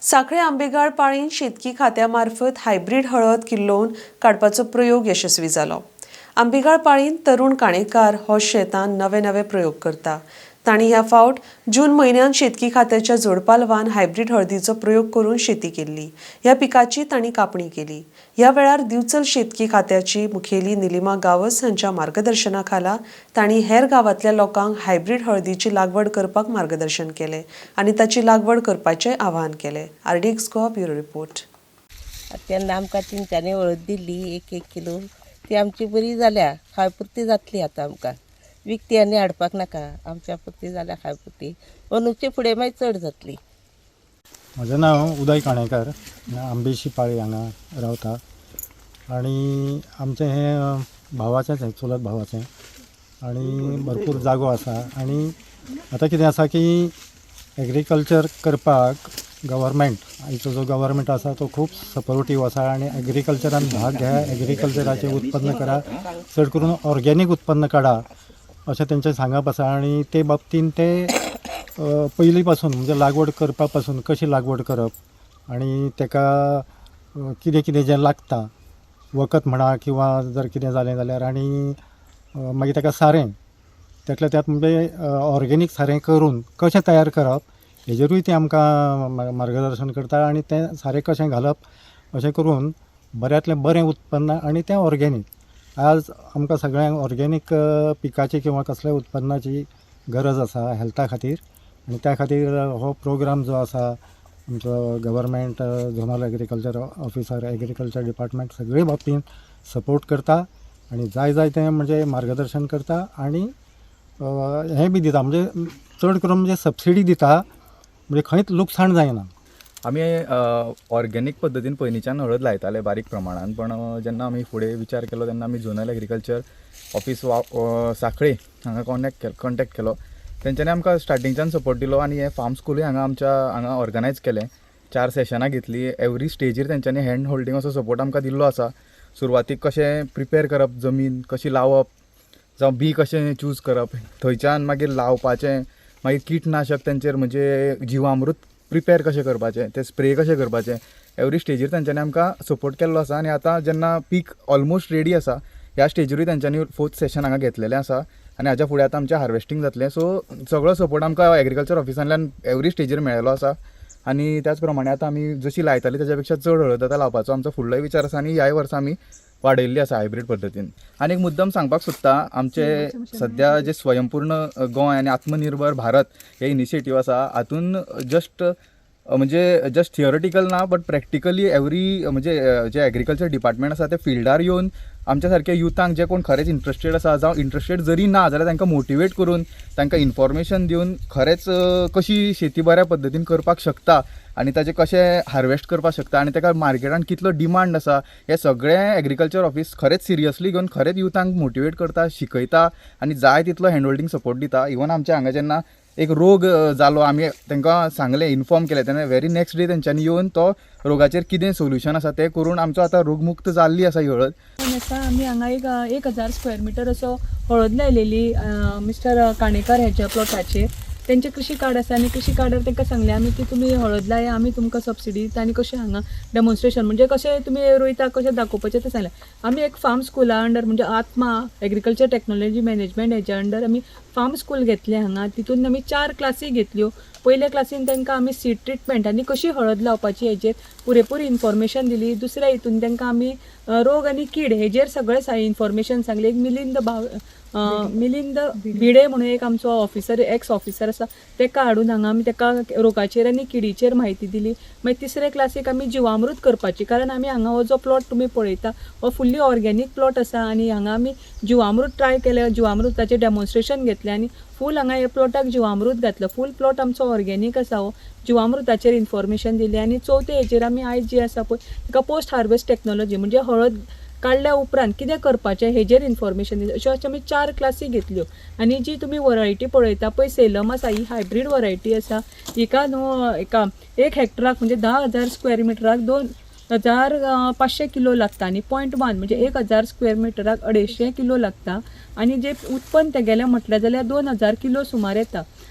साखळे आंबेगाळ पाळीन शेतकी खात्या मार्फत हायब्रीड हळद किल्लोवन काडपाचो प्रयोग यशस्वी जालो. आंबेगाळ पाळीन तरुण काणेकार हो शेतान नवे नवे प्रयोग करता. तांणी ह्या फावट जून म्हयन्यान शेतकी खात्याच्या जोडपालवान हायब्रीड हळदीचो प्रयोग करून शेती केल्ली. ह्या पिकाची तांणी कापणी केली. ह्या वेळार दिवचल शेतकी खात्याची मुखेली निलिमा गावस हांच्या मार्गदर्शना खाला तांणी हेर गांवांतल्या लोकांक हायब्रीड हळदीची लागवड करपाक मार्गदर्शन केलें आनी ताची लागवड करपाचें आवाहन केलें. RDX Goa bureau report. तेन्ना आमकां तेंच्यांनी हळद दिल्ली 1 1 किलो, ती आमची बरी जाल्या, खाय पुरती जातली. आतां आमकां विकती आनी हाडपाक नाका, आमच्या पुरती जाल्या खाय पुरती. अंदूचे फुडें मागीर चड जातली. म्हजें नांव उदय काणेकर, आंबेशी पाळी हांगा रावता आनी आमचें हें भावाचेंच, चुलत भावाचें, आनी भरपूर जागो आसा. आनी आतां कितें आसा की एग्रीकल्चर करपाक गव्हर्मेंट, आयचो जो गव्हर्मेंट आसा तो खूब सपोर्टीव आसा आनी एग्रीकल्चरान भाग घेया, एग्रीकल्चराचें उत्पन्न करा, चड करून ऑर्गेनीक उत्पन्न काडा अशें तेंचें सांगप आसा. आनी ते बाबतीन ते पयलीं पासून म्हणजे लागवड करपा पासून कशी लागवड करप आनी तेका कितें कितें जें लागता वखद म्हणा किंवा जर कितें जालें जाल्यार, आनी मागीर तेका सारें त्यातल्या त्यात म्हणजे ऑर्गेनीक सारें करून कशें तयार करप हेजेरूय तें आमकां मार्गदर्शन करता. आनी तें सारें कशें घालप अशें करून बऱ्यांतलें बरें उत्पन्न आनी तें ऑर्गेनीक. आज आमकां सगळ्यांक ऑर्गेनीक पिकाची किंवा कसल्या उत्पन्नाची गरज आसा हेल्था खातीर, आनी त्या खातीर हो प्रोग्राम जो आसा आमचो government, zonal agriculture officer, agriculture department सगळे बाबतीन सपोर्ट करता आनी जाय जाय तें म्हणजे मार्गदर्शन करता. आनी हें बी दिता, म्हणजे चड करून म्हणजे सबसिडी दिता, म्हणजे खंयच लुकसाण जायना. आमी ऑर्गेनीक पद्दतीन पयलींच्यान हळद लायताले बारीक प्रमाणान, पण जेन्ना आमी फुडें विचार केलो तेन्ना आमी झोनल एग्रीकल्चर ऑफिस साखळे हांगा कॉन्टेक्ट केलो. तेंच्यांनी आमकां स्टार्टिंगच्यान सपोर्ट दिलो आनी हें फार्म स्कुलूय हांगा आमच्या हांगा ऑर्गनायज केलें. 4 सेशनां घेतली, एवरी स्टेजीर तेंच्यांनी हँड होल्डींग असो सपोर्ट आमकां दिल्लो आसा. सुरवातीक कशें प्रिपेर करप, जमीन कशी लावप, जावं बी कशें चूज करप, थंयच्यान मागीर लावपाचें, मागीर किटनाशक तेंचेर म्हणजे जिवामृत प्रिपेर कशें करपाचें, तें स्प्रे कशें करपाचें, एवरी स्टेजीर तेंच्यांनी आमकां सपोर्ट केल्लो आसा. आनी आतां जेन्ना पीक ऑलमोस्ट रेडी आसा ह्या स्टेजीरूय तेंच्यांनी 4th session हांगा घेतलेलें आसा आनी हाज्या फुडें आतां आमचें हार्वेस्टींग जातलें. सो सगळो सपोर्ट आमकां एग्रीकल्चर ऑफिसांतल्यान एवरी स्टेजीर मेळिल्लो आसा. आनी त्याच प्रमाणे आतां आमी जशी लायताली तेज्या पेक्षा चड हळद आतां लावपाचो आमचो फुडलोय विचार आसा आनी ह्याय वर्सा आमी वाडयल्ली आसा हायब्रीड पद्दतीन. आनी एक मुद्दम सांगपाक सोदता, आमचे सद्या जे स्वयंपूर्ण गोंय आनी आत्मनिर्भर भारत हे इनिशिएटीव आसा हातून जस्ट म्हणजे जस्ट थियोरिटिकल ना बट प्रॅक्टिकली एवरी म्हणजे जे एग्रीकल्चर डिपार्टमेंट आसा ते फिल्डार येवन आमच्या सारक्या युथांक जे कोण खरेंच इंट्रस्टेड आसा जावं इंट्रस्टेड जरी ना जाल्यार तांकां मोटिवेट करून तांकां इन्फॉर्मेशन दिवन खरेंच कशी शेती बऱ्या पद्दतीन करपाक शकता आनी ताचें कशें हार्वेस्ट करपाक शकता आनी ताका मार्केटान कितलो डिमांड आसा हें सगळें एग्रीकल्चर ऑफिस खरेंच सिरियसली घेवन खरेंच युथांक मोटिवेट करता, शिकयता आनी जाय तितलो हँड होल्डींग सपोर्ट दिता. इवन आमच्या हांगा जेन्ना एक रोग जालो आमी तांकां सांगलें, इन्फॉर्म केलें, तेन्ना व्हेरी नेक्स्ट डे तेंच्यांनी येवन तो रोगाचेर कितें सोल्युशन आसा तें करून आमचो आतां रोगमुक्त जाल्ली आसा ही हळद. आमी हांगा एक 1000 स्क्वेअर मिटर असो हळद लायलेली मिस्टर काणेकर हेच्या प्लॉटाचेर. तेंचे कृषी कार्ड आसा आनी कृषी कार्डार तांकां सांगलें आमी की तुमी हळद लाया, आमी तुमकां सबसिडी दिता आनी कशें हांगा डेमॉन्स्ट्रेशन म्हणजे कशें तुमी रोयता कशें दाखोवपाचें तें सांगलें. आमी एक फार्म स्कुला अंडर म्हणजे आत्मा एग्रीकल्चर टॅक्नोलॉजी मॅनेजमेंट हेच्या अंडर आमी फार्म स्कूल घेतलें हांगा. तितून आमी 4 क्लासी घेतल्यो. पयल्या क्लासीन तांकां आमी सीड ट्रिटमेंट आनी कशी हळद लावपाची हेजेर पुरेपूर इन्फॉर्मेशन दिली. दुसऱ्या हितून तांकां आमी रोग आनी कीड हेजेर सगळें इन्फॉर्मेशन सांगलें. एक मिलिंद भिडे म्हणून एक आमचो ऑफिसर, एक्स ऑफिसर आसा, तेका हाडून हांगा आमी तेका रोगाचेर आनी किडीचेर म्हायती दिली. मागीर तिसरे क्लासीक आमी जिवामृत करपाची, कारण आमी हांगा हो जो प्लॉट तुमी पळयता हो फुल्ली ऑर्गेनीक प्लॉट आसा आनी हांगा आमी जिवामृत ट्राय केलें, जिवामृताचें डेमॉन्स्ट्रेशन घेतलें आनी फूल हांगा ह्या प्लॉटाक जिवामृत घातलं. फूल प्लॉट आमचो ऑर्गेनीक आसा, हो जिवामृताचेर इन्फॉर्मेशन दिली. आनी चवथे हेजेर आमी आयज जी आसा पळय ताका पोस्ट हार्वेस्ट टॅक्नोलॉजी म्हणजे हळद काडल्या उपरांत कितें करपाचें हेजेर इन्फॉर्मेशन दिलें. अश्यो आमी 4 क्लासी घेतल्यो. आनी जी तुमी वरायटी पळयता पळय सेलम आसा, ही हायब्रीड वरायटी आसा. हिका न्हू एका 1 हेक्टराक म्हणजे 10,000 स्क्वेअर मिटराक 2,500 किलो लागता आनी 0.1 म्हणजे 1,000 स्क्वेअर मिटराक 250 किलो लागता आनी जे उत्पन्न तेगेलें म्हटलें जाल्यार 2,000 किलो सुमार येता.